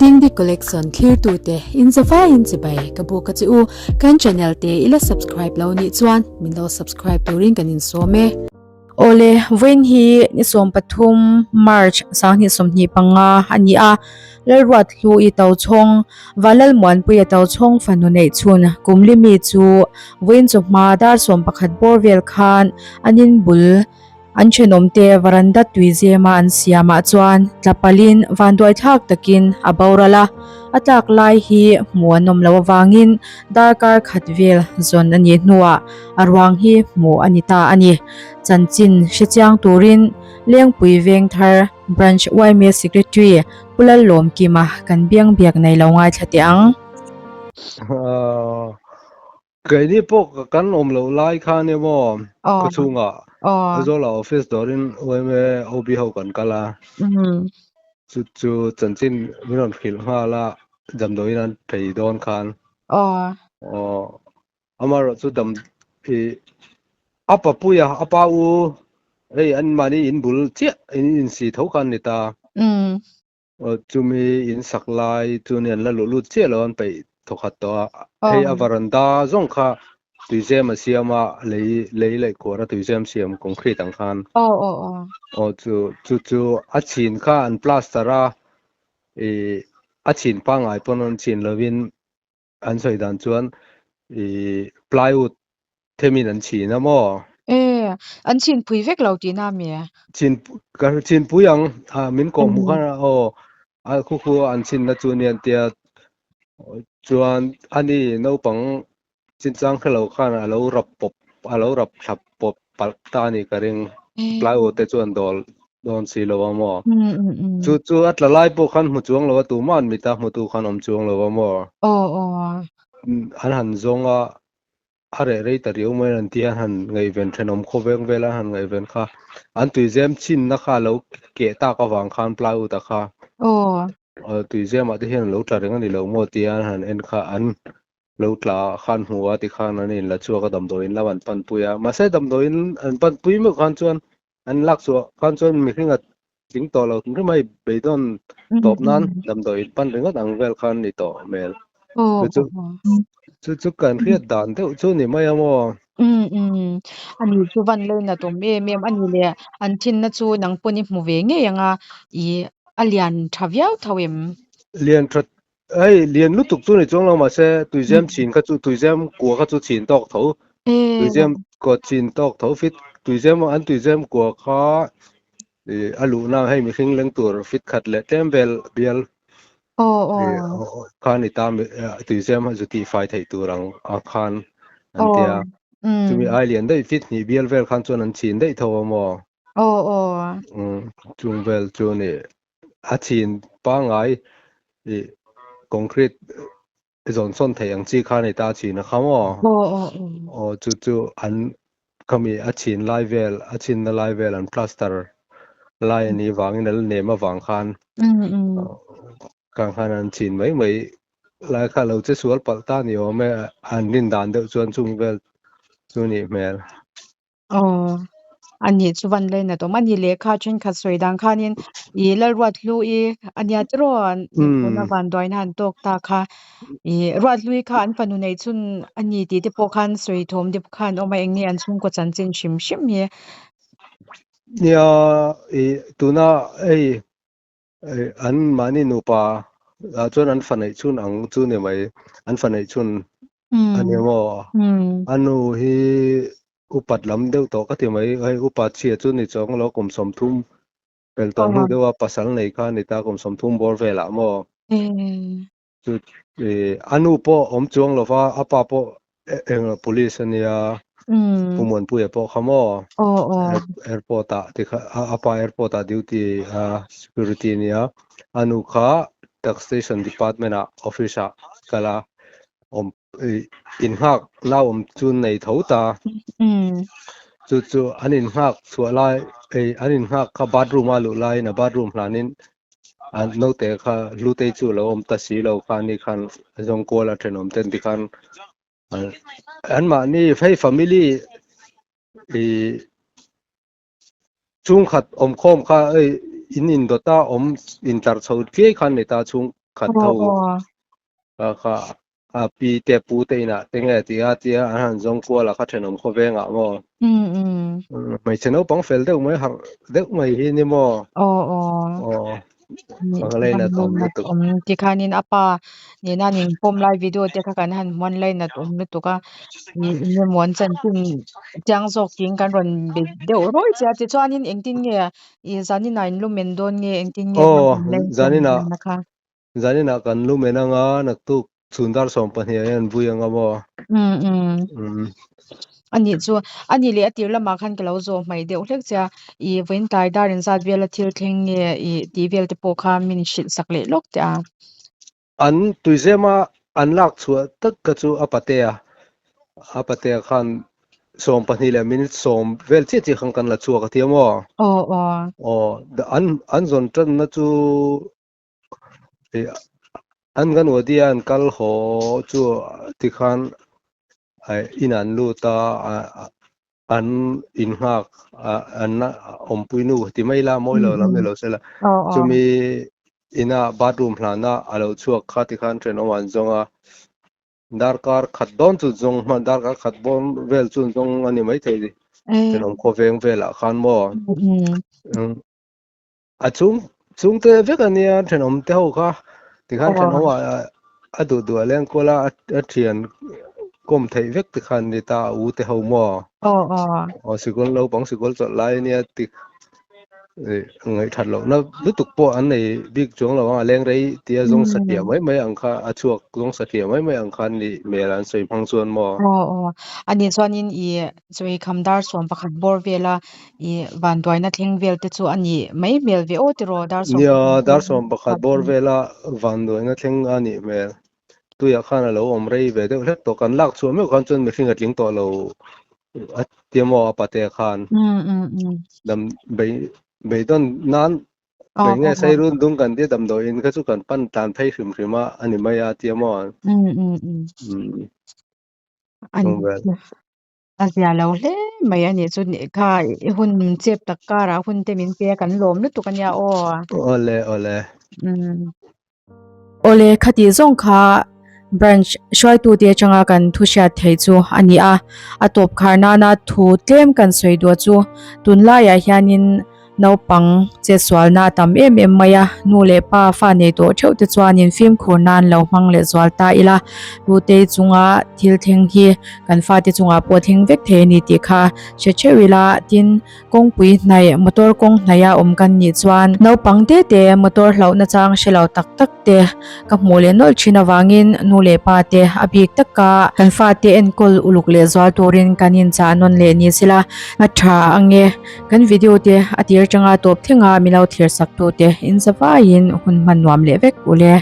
Dingdi Collection thlirtute in zavaiin chibai ka buk a che u. Kan channel te i la subscribe lo nih chuan min lo subscribe turin kan insawm e. Awle, vawiin hi ni 13 March 2025 a ni a, Lalruathlu i Tochhawng, Vanlalmuanpui a Tochhawng fanu neih chhun Kumlimi chu vawiin chawhma dar 11 bawr vel khan an inbul An thenawmte varanda tuizema an siamah chuan tla palhin vanduaithlak takin a boral a, a tlak lai hi hmuh an awm loh avangin darkar khat vel zawn a nih hnuah a ruang hi hmuh a ni ta a ni. Chanchin hrechiang turin Lengpui Vengthar Branch yma Secretary Pu Lallawmkima kan biang biak nei lo ngaithla teh ang. Keini pawh kan awm loh lai khan emaw Aw. khawchhungah Aw. Aizawla office dawrin yma OB ho kan kal a. Mm. Chu chu chanchin min rawn hrilh nghal a damdawiin an phei dawn khan. Aw. Aw amaherawh chu dam i a papuia a pa u hei an mahni in bul chiah in insi tho khan ni ta. Mm. Chumi in sak lai chu ni an la luh lut chiah lo an peih thawkhat tawh a, hei a varanda zawng kha tuizem a siam a, lei lei leh khuar a tuizem siam concrete ang khan. Aw chu chu chu a chhin kha an plaster a, ih a chhin pangngai pawn an chhin lovin An sawi dan chuan i plywood themin an chhin a maw? E, an chhin pui vek lo tihna mi? Chhin ka chhin pui ang, a min kawh hmuh khan aw a khu khu an chhinna chu nia an tia chuan ani naupang chinchang hre lo khan a lo rap pawp a lo rap thlap pawp palh ta a nih ka ring plywood te chu an dawl dawn si lo a maw? Chu chu a tla lai pawh khan hmu chuang lo a tumah an mit a hmutu khan awm chuang lo a maw? Aw aw. An han zawng a, a reh rei ta riau mai an ti a, an han ngaihven thenawm khawveng vel an han ngaihven kha an tuizem chhinna kha a lo keh tak avang khan plywood a kha Aw. Tuizemah te hian a lo tla reng a ni lo maw tia an han en kha an lo tla khan hmu a tikhan an inla chhuak a damdawiin lam an panpui a mahse damdawiin an panpui meuh khan chuan an lak chhuah khan chuan mihring a tling tawh lo hrim hrim a beidawn tawp nan damdawiin pan ringawt ang vel khan ni tawh hmel chu chu chu chu kan hriat dan deuh chu ni mai a maw. Um um ani chu van lei nat awm em em ani le an thinna chu nang pawn i hmu ve ngei ang a i a lian tha viau tho em? Lian tha Hei lian lutuk chu ni chuang lo mahse tuizem chhin kha chu tuizem kua kha chu chhin tawk tho tuizem kua chhin tawk tho fit tuizem an tuizem kua kha ih a luhna hei mihring leng tur fit khat leh tlem vel bial kha ni ta tuizem zu tih fai theih tur ang a khan an tia chumi ai lian daih fit hnih bial vel khan chuan an chhin daih tho a maw chung vel chu ni. A chhin pangngai ih concrete zawn sawn theih ang chi kha a ni ta a chhin a kha maw? Aw chu chu an khami a chhin lai vel a chhinna lai vel an plaster lai a nih vangin a la nem avang khan khang khan an chhin mai mai lai kha lo che sual palh ta ni awm e an rin dan deuh chuan chung vel chu nih hmel. Aw, a nih chu van lainat awm. A nih lehkha thenkhat sawi dan khanin i Lalruatlu i a nia tiraw tuna vanduaina an tawk ta kha. I Ruatlu i kha an fanu neih chhun a ni tih te pawh khan sawi thawm te pawh khan awm a, eng nge an chhungkaw chanchin hrim hrim hi. Nia, i tuna hei an mahni nupa ah chuan an fa neih chhun ang chu ni mai, an fa neih chhun a ni maw? A nu hi upat lam deuh tawh ka ti mai, hei upa chhia chu ni chuang lo kum 30 pel tawh hnu deuha pasal nei kha a ni ta kum 30 bawr velah maw? Chu a nu pawh awm chuang lova a pa pawh eng police a nia Pu Muanpuia pawh kha maw airport ah ti kha a pa airport ah duty a security a nia a nu kha taxation department ah office ah kal a awm innghak nau awm chu nei tho ta chu chu an innghak chhuah lai an innghak kha bathroom a luh laiin a bathroom hlanin A naute kha Hlutei chu a lo awm ta si lo kha ni khan a zawng kual a thenawm ten ti khan anmahni hei family ih chhungkhat awmkhawm kha hei in indawt a awm intlar chho tliai khan ni ta chhung. khat ho kha kha a pi te pu te inah te nge tia tia an han zawng kual a kha thenawm khawveng ah maw hmeichhe naupang fel deuh mai harh deuh mai hi ni maw aw ang lainat awm lutuk awm tikhanin a pa nena an inpawm lai video te kha kan han hmuan lainat awm lutuk a eng emaw an chanchin chiang zawk tiin kan rawn be deuh rawih che a tichuanin engtin nge i zaninah in lumen dawn nge engtin nge aw zaninah Zaninah kan lu men anga naktuk chhun dar 12 ah hian vui anga maw? Umm umm. Umm. Anih chu, anih leh a tir lamah khan ka lo zawh hmaih deuh hlek che a, i vawiin tlai dar inzat vela thil thleng nge i tih vel te pawh kha min hrilh sak leh lawk teh a. An tuizema an lak chhuah tak kha chu a patea, a patea khan 12 leh minute 10 vel chiah chiah khan kan la chhuak a tia maw? Aw aw. Aw, an an zawn tanna chu An kan wadi a an kal haw chu tikhan in an lut a, an innghak an awmpui nu ti mai ila mawi lo lam ni lo se la. Chumi ina bathroom hlana a lo chhuak kha tikhan thenawm an zawng a, darkar khat dawn chu zawng hman darkar khat bawm vel chu zawng a ni maithei thenawm khawveng velah khan maw. A chung chungte vek a nia thenawm te ho kha tikhan thenawm ah a duh duh a leng kual a a thian kawm theih vek tikhan ni ta a u te ho maw aw sikul naupang sikul chawlh lai ania tik ngaihthat lohna lutuk pawh an nei bik chuang lo ang a leng rei tia zawng satliah mai mai ang kha a chhuak zawng satliah mai mai ang khan ni hmel an sawi hmang chuan maw. Aw aw ani chuanin i Chawi kham dar 11 bawr vela i vanduaina thleng vel te chu a nih mai hmel ve aw tiraw dar 11 Nia, dar 11 bawr vela vanduaina thleng a nih hmel. Tuiah khan a lo awm rei ve deuh hlek tawh. Kan lak chhuah meuh khan chuan mihring a tling tawh lo a tia maw a pate khan. Dam bei beidawn nan bei nge Sairun dung kan tia damdawiin kha chu kan pan tlan phei hrim hrim a a ni mai a tia maw. A zia lo hle mai a nih chu kha i hun chep tak karah hun te min pe a kan lawm lutuk a nia aw. Awle awle. Umm. Awle khati zawng kha branch hruaitute atanga kan thu hriat theih chu a ni a, a tawp khar nana thu tlem kan sawi duah chu tunlaiah hianin Naupang chetsualna a tam em em mai a, nu leh pa fa nei tawh theuh te chuanin fimkhur nan lo hmang leh zual ta ila, Lutei chunga thil thleng hi kan fate chungah pawh thleng vek thei a ni tih kha hre theuh ila, tin kawngpui hnaih motor kawng hnaiha awm kan nih chuan naupang te te motor hlauhna chang hre lo tak tak te ka hmuh leh nawlh thin avangin nu leh pa te a bik taka kan fate enkawl uluk leh zual turin kan inchah nawn leh ni sela a tha ange. Kan video te a tir atanga tawp thleng a milo thlir sak tu te in zavaiin hun hman nuam leh vek ule.